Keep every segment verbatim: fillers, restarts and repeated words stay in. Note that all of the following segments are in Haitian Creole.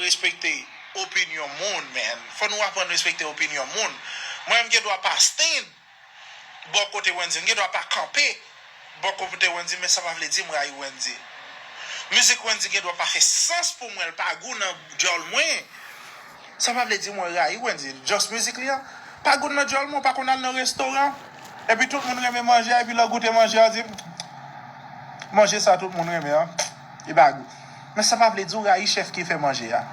Respekte opinyon moun, man. Fò nou aprann respekte opinyon moun. Mwen, m gen dwa pa stand bò kote Wendyy, m gen dwa pa kanpe bò kote Wendyy, men sa pa vle di m rayi Wendyy. Mizik Wendyy gen dwa pa fè sans pou mwen, l pa gou nan djòl mwen. Sa pa vle di mwen rayi Wendyy. Just mizik li an pa gou nan djòl mwen, ou pa konn al nan restoran. Epi tout moun renmen manje a, epi lè w goute manje a, w di, manje sa tout moun renmen an, li pa gou. Men sa pa vle di w rayi chèf ki fè manje a.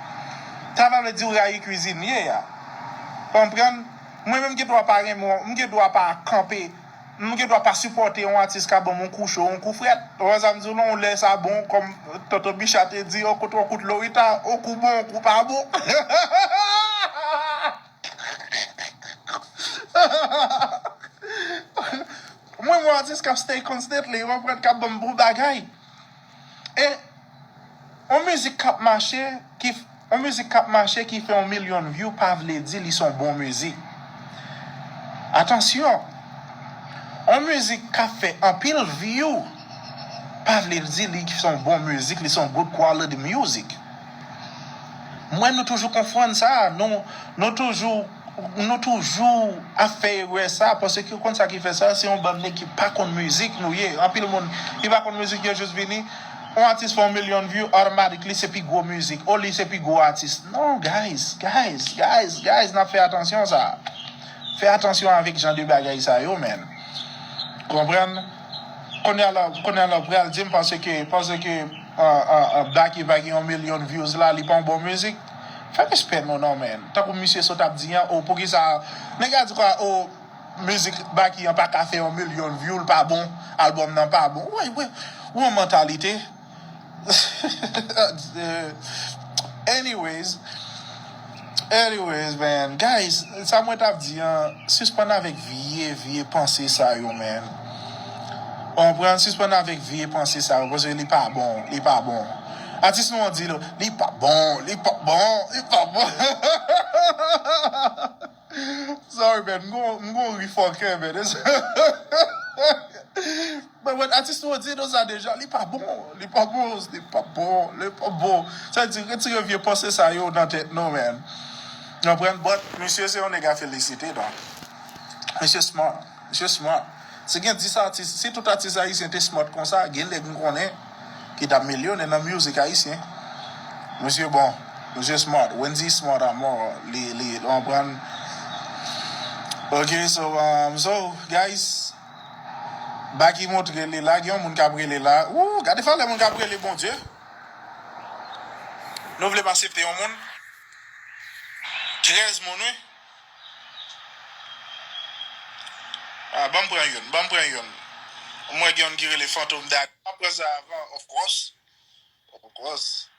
Sa pa vle di w rayi kwizinye a. Konprann? Mwen menm m gen dwa pa renmen, m gen dwa pa kanpe, m gen dwa pa sipòte yon atis k ap ban m yon kou cho, yon kou frèt. Ou wè sa m di w lan, yon lè sa bon, kòm Tonton Bicha te di, yon kout, yon kout Lorita, yon kou bon, yon kou pa bon. Mwen, mwen atis k ap stay constantly, ou konprann, k ap ban m bon bagay. E yon mizik k ap mache, ki f-, yon mizik k ap mache ki fè yon milyon view pa vle di li se yon bon mizik. Atansyon, yon mizik k ap fè anpil view pa vle di li se yon bon mizik, li se yon good quality music. Mwen, nou toujou konfonn sa, nou, nou toujou, nou toujou ap fè erè sa, paske ou konn sa ki fè sa, se yon bann nèg ki pa konn mizik nou ye. Anpil moun ki pa konn mizik, yo jis vini, yon atis fè yon milyon view, automatically se pi gwo mizik, o li se pi gwo atis. Non, guys, guys, guys, guys, n ap fè atansyon sa. Fè atansyon avèk jan de bagay sa yo, man. Konprann? Kounye a la, kounye a la, pral di m paske, paske, ah, ah, ah, Baky pa gen yon milyon views la, li pa yon bon mizik. Fè respè nou non, man. Tankou misye sot ap di an, o, poukisa, nèg la di kwa, o, mizik Baky an pa ka fè yon milyon view, l pa bon, albòm nan pa bon. Wè, wè, wè yon mantalite. Anyways, anyways, man, guys, sa mwen t ap di an, sispann avèk vye, vye panse sa yo, man. Ou konprann? Sispann avèk vye panse sa yo, paske li pa bon, li pa bon. Atis nou an di, li pa bon, li pa bon, li pa bon. Sorry, man, m gon, m gon ri fòkè, man. Mwen, mwen, atis nou di nou sa deja, li pa bon, li pa bon, li pa bon, li pa bon. Sa di, retire vye panse sa yo nan tèt nou, man. Ou konprann? But, misye se yon nèg a felisite, donk. Misye smart, misye smart. Si gen dis atis, si tout atis ayisyen te smart konsa, gen nèg m konnen ki t ap milyonè nan music ayisyen. Misye bon, misye smart, Wendyy smart amò, li, li, ou konprann? Ok, so, um, so, guys, Baky montre li la, gen yon moun k ap rele la. Ooh, gade valè moun k ap rele, Bondye. Nou vle m aksepte yon moun? Trèz moun, wi. Ah, ban m pran youn, ban m pran youn. M wè gen youn ki rele Fantom Daddy. M ap pran sa avan, of course. Of course.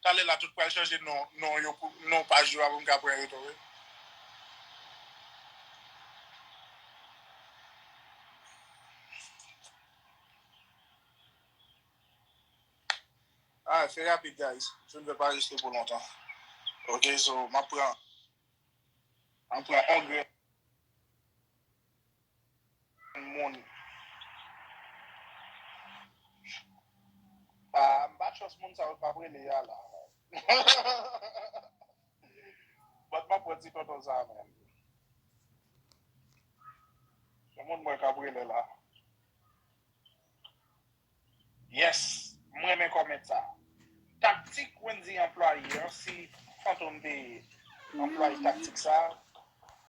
Talè la, tout pral chanje non, non yo pou, non paj yo a pou m ka pran yo tou, wi. Ah, c'est rapide, guys. Je ne vais pas rester pour longtemps. Ok, so, m ap pran, m ap pran on grenn moun. Ah, m pa trust moun sa yo k ap rele a la. But m ap pran ti tonton sa, man. Se moun mwen k ap rele la. Yes, m renmen kòmèt sa. Taktik Wendyy anplwaye an, si Fantom te anplwaye taktik sa,